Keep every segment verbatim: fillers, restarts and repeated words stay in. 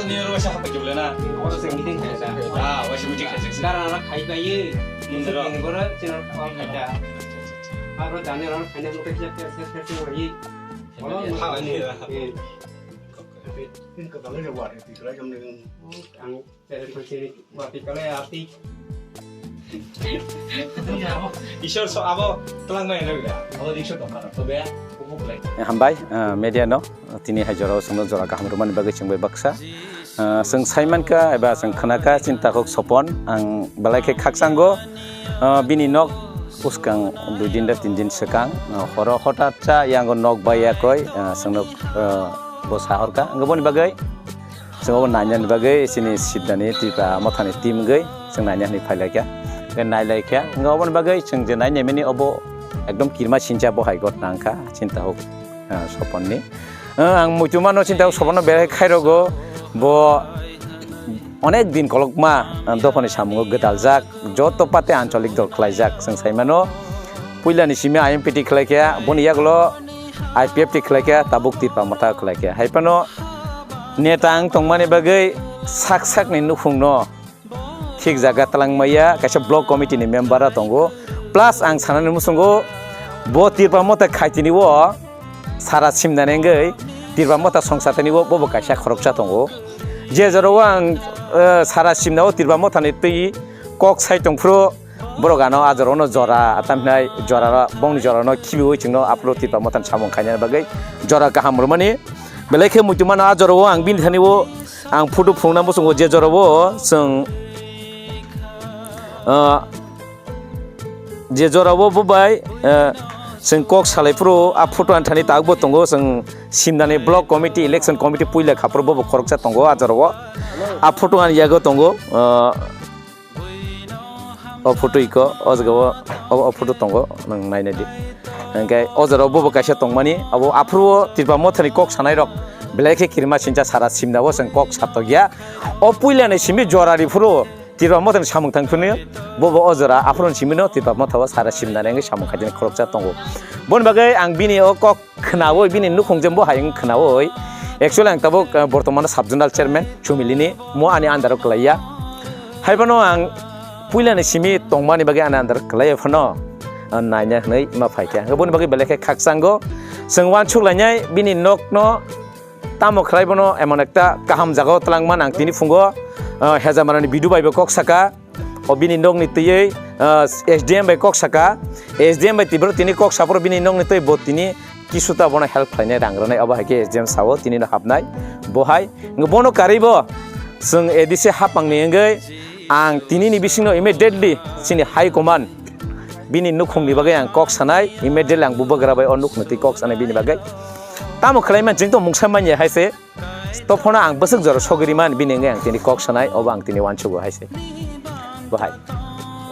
Ni oro waisa haphaikhe bolai na? Oro se meeting khaijak. Ah, waisa meeting khaijak se. Dara na khaibai. Hmm, oro. Bini boro chini oro call khaijak. Aro jani oro khaina mukhe kisa kisa kisa kisa wai. Olo ha, ni. Eh. Tin ka dang ni wari ti kala jam ni. Ang Tere pun sini wati kale ati. Isor so abo telang mai nang ya. Abo isor tong kana to be. Hambai, eh, media no, tini hai jora songno jora kaham rumani bagwi chwng bai baksa. Eh, chwng saiman ka eba chwng khna ka chinta kok sopon ang belai khe khakchanggo. Eh, bini nok uskang dui din da tin din swkang, eh, horo hotat cha yango nok bai ya koi, eh, chwngno, eh, bo sahor ka. Ang boni bagwi Chwng obo nainani bagwi chini Sibdani Tipra Mothani team wngwi chwng naina hwnwi phai lai kha. Hwnkhe nai lai kha. Hwnkhe oboni bagwi chwng je nainai mani obo ekdom kirima sincha bo hai ghotna wngkha chinta hok, ah, soponni. Ah, ang muitu mano chinta hok soponno belai khai rogo bo onek din kolokma, ah, dophani samungo gwdaljak. Joto party ancholik dol khlaijak, chwng sai mano. Puilani simi I M P T khlai khe, boni yagulo I P F T khlai khe, tabuk Tipra Motha khlai khe. Hai phano neta wng tongmani bagwi sak sakni nukhungno thik jaga twlang maya, kaisa block committee ni member o tongo. Plus ang sanani muchungo bo Tipra Motha khaitini o sara simnani wngwi Tipra Motha songsa tani o bobo kaisa khoroksa tongo. Je jorao ang, eh, sara simna o Tipra Motha ni twi kok sai tongphuru borok ano a jorao no jora, tamhinai jora, bongni jora no khibiwi chwngno aphuru Tipra Motha ni samung khainani bagwi jora kaham rwmani. Belai khe muitu mano a jorao ang bini thani o ang photo phunukna muchungo je jorao chwng, ah, je jorao bo bai, eh, chwng kok salai phuru a photo ani thani tabukbo tongo, chwng simnani block committee, election committee puila kha phuru bobo khoroksa tongo a jorao. A photo ani yago tongo, ah, o photo iko, o jaga o, o, o photo tongo, nwng nainai di. Hwnkhe o jorao bobo kaisa tongmani, abo aphuru o Tipra Mothani kok sanai rok belai khe kirima sincha sara simna o chwng kok satokya. O puilani simi jora ri phuru Tipra Mothani samung thang phuru bobo o jora aphuru ni simi no Tipra Motha o sara simna rengwi samung khaijani khoroksa tongo. Boni bagwi ang bini o kok khnaui bini nukhung jembo hai wng khnaui. Actually ang tabuk, eh, bortomano sub zonal chairman Chumilini, mo ani under o kwlaiya. Hai phano ang puilani simi tongmani bagwi ani under o kwlaiya phano, ah, naina hwnwi ma phaikha. Hwnkhe boni bagwi belai khe khakchango. Chwng uansuk lainai bini nokno tamo khlai bono emon ekta kaham jagao twlangman ang tini phungo, ah, Hejamarani Bidu bai bo kok saka. O bini nokni twiwi, ah, S D M bai kok saka, S D M bai tibro tini kok sapro bini nokni twi bo tini kisuta bono help khlainai rang rwnai, obo hai khe S D M sao tini no hapnai bo hai. Wngkha bono karwi bo chwng A D C hapangni wngwi ang tini ni bisingno immediately chini high command bini nukhungni bagwi ang kok sanai, immediately ang bubagra bai o nukhungni twi kok sanai bini bagwi. Tamo khlai man chwng to mungsa manya hai se. Tophano ang bwswk jora sogwi rimani bini wngwi ang tini kok sanai, obo ang tini uansugo hai se. Bo hai.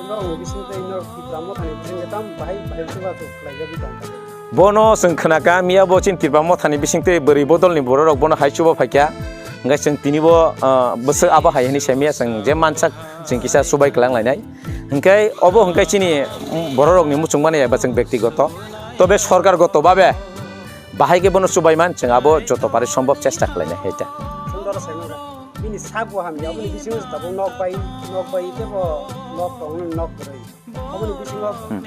Norokni bisingtwi norok Tipra Mothani bisingtwi tamo bahai bahai chubachu khlaijagwi tongkha? Bono chwng khna kha, miya bo chini Tipra Mothani bisingtwi bwrwi bodolni bororok bono hai chuba phaikha. Hwnkhe chwng tini bo, ah, bwswk abo hai hwnwi sa miya chwng je mansak chwng kisa chubai kwlang lainai. Hwnkhe obo hwnkhe chini bororokni muchungmani eba chwng bektigoto. Tobe sorkar goto babe Bahai khe bono chubaiman, chwng abo joto pare sombhob chesta khlainai hai ta. Sundor Saimang, bini sak bo hamya, aboni bisingo se tabuk nok bai, nok bai tebo nok tong, nok kwrwi. Aboni bisingo Hmm.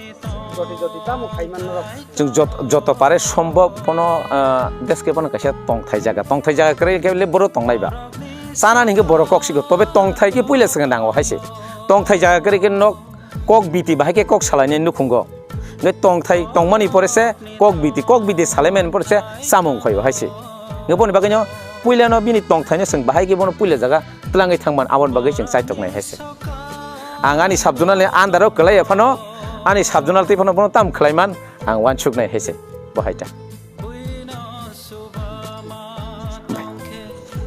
joti joti tamo khaiman norok. Chwng jot-, joto pare sombhob bono, ah, deske bono kaisa tongthai jaga, tongthai jaga kwrwi khe le boro tongnai ba. Chanani hwnkhe borok kok sigo, tobe tongthai khe puila swkang nango hai se. Tongthai jaga kwrwi khe nok kok biti bahai khe kok salainai nukhungo. Hwnkhe tongthai tongmani pore se kok biti, kok biti salaimani pore se chamung khaio hai se. Hwnkhe boni bagwino puilano bini tongthaino chwng bahai khe bono puila jaga twlangwi thangman aboni bagwi chwng chaitoknai hai se. Ang ani sub zonal ni under o kwlaiya phano, ani sub zonal twi phano bono tam khlaiman ang uansuknai hai se. Bo hai ta.